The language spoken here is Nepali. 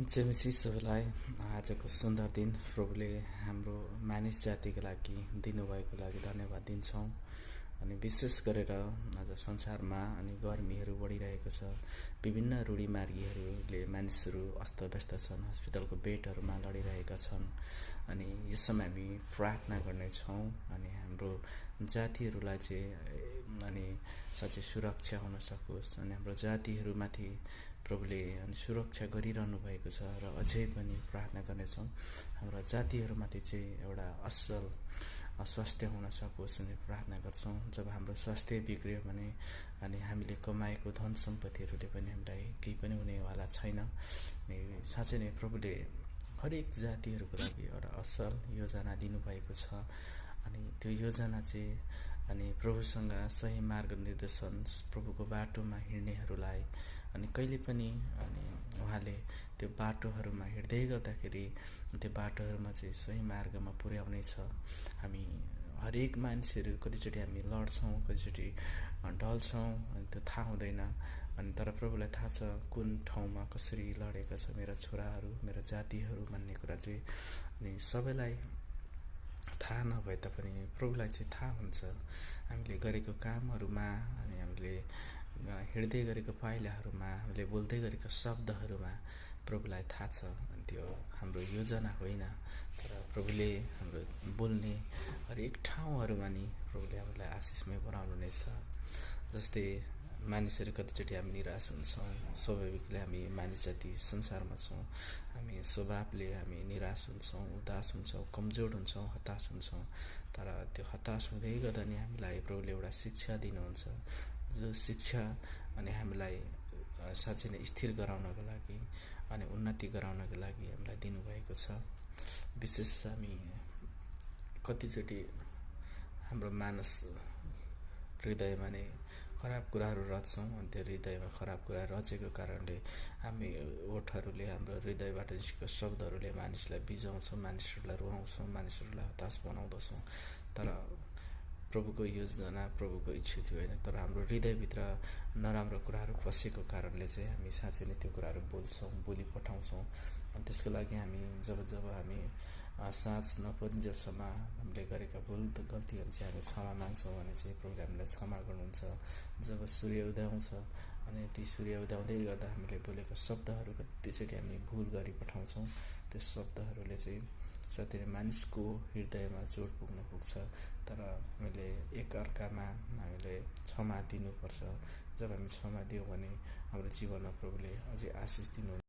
जेमेसी सबैलाई आजको सुन्दर दिन प्रभुले हाम्रो मानिस जातिको लागि दिनुभएको लागि धन्यवाद दिन्छौँ। अनि विशेष गरेर आज संसारमा अनि गर्मीहरू बढिरहेको छ। विभिन्न रूढिमार्गीहरूले मानिसहरू अस्तव्यस्त छन्, हस्पिटलको बेडहरूमा लडिरहेका छन्। अनि यस समय हामी प्रार्थना गर्नेछौँ अनि हाम्रो जातिहरूलाई चाहिँ अनि साँच्चै सुरक्षा हुन सकोस् अनि हाम्रो जातिहरूमाथि प्रभुले अनि सुरक्षा गरिरहनु भएको छ र अझै पनि प्रार्थना गर्नेछौँ हाम्रा जातिहरूमाथि चाहिँ एउटा असल स्वास्थ्य हुन सकोस् अनि प्रार्थना गर्छौँ। जब हाम्रो स्वास्थ्य बिग्रियो भने अनि हामीले कमाएको धन सम्पत्तिहरूले पनि हामीलाई केही पनि हुनेवाला छैन। साँच्चै नै प्रभुले हरेक जातिहरूको लागि एउटा असल योजना दिनुभएको छ अनि त्यो योजना चाहिँ अनि प्रभुसँग सही मार्ग निर्देशन प्रभुको बाटोमा हिँड्नेहरूलाई अनि कहिले पनि अनि उहाँले त्यो बाटोहरूमा हिँड्दै गर्दाखेरि त्यो बाटोहरूमा चाहिँ सही मार्गमा पुर्याउनेछ। हामी हरेक मान्छेहरू कतिचोटि हामी लड्छौँ, कतिचोटि ढल्छौँ अनि त्यो थाहा हुँदैन। अनि तर प्रभुलाई थाहा छ कुन ठाउँमा कसरी लडेका छ मेरा छोराहरू, मेरा जातिहरू भन्ने कुरा चाहिँ अनि सबैलाई थाहा नभए तापनि प्रभुलाई चाहिँ थाहा हुन्छ। हामीले गरेको कामहरूमा अनि हामीले हिँड्दै गरेको पाइलाहरूमा, हामीले बोल्दै गरेको शब्दहरूमा प्रभुलाई थाहा छ। अनि त्यो हाम्रो योजना होइन, तर प्रभुले हाम्रो बोल्ने हरेक ठाउँहरूमा नि प्रभुले हामीलाई आशिषमय बनाउनु नै छ। जस्तै मानिसहरू कतिचोटि हामी निराश हुन्छौँ, स्वाभाविकले हामी मानिस जाति संसारमा छौँ, हामी स्वभावले हामी निराश हुन्छौँ, उदास हुन्छौँ, कमजोर हुन्छौँ, हताश हुन्छौँ। तर त्यो हताश हुँदै गर्दा नि हामीलाई प्रभुले एउटा शिक्षा दिनुहुन्छ, जो शिक्षा अनि हामीलाई साँच्चै नै स्थिर गराउनको लागि अनि उन्नति गराउनको लागि हामीलाई दिनुभएको छ। विशेष हामी कतिचोटि हाम्रो मानस हृदयमा नै खराब कुराहरू रच्छौँ अनि त्यो हृदयमा खराब कुरा रचेको कारणले हामी ओठहरूले हाम्रो हृदयबाट निस्केको शब्दहरूले मानिसलाई बिजाउँछौँ, मानिसहरूलाई रुवाउँछौँ, मानिसहरूलाई हताश बनाउँदछौँ। तर प्रभुको योजना, प्रभुको इच्छा त्यो होइन, तर हाम्रो हृदयभित्र नराम्रो कुराहरू पसेको कारणले चाहिँ हामी साँच्चै नै त्यो कुराहरू बोल्छौँ, बोली पठाउँछौँ। अनि त्यसको लागि हामी जब हामी साँझ नपरुन्जेलसम्म हामीले गरेका भुल गल्तीहरू चाहिँ हामी क्षमा माग्छौँ भने चाहिँ प्रभुले हामीलाई क्षमा गर्नुहुन्छ। जब सूर्य उदाउँछ अनि ती सूर्य उदाउँदै गर्दा हामीले बोलेका शब्दहरू कतिचोटि हामी भुल गरी पठाउँछौँ, त्यो शब्दहरूले चाहिँ साथै मानिसको हृदयमा चोट पुग्न पुग्छ। तर हामीले एकअर्कामा हामीले क्षमा दिनुपर्छ। जब हामी क्षमा दियौँ भने हाम्रो जीवनमा प्रभुले अझै आशिष दिनु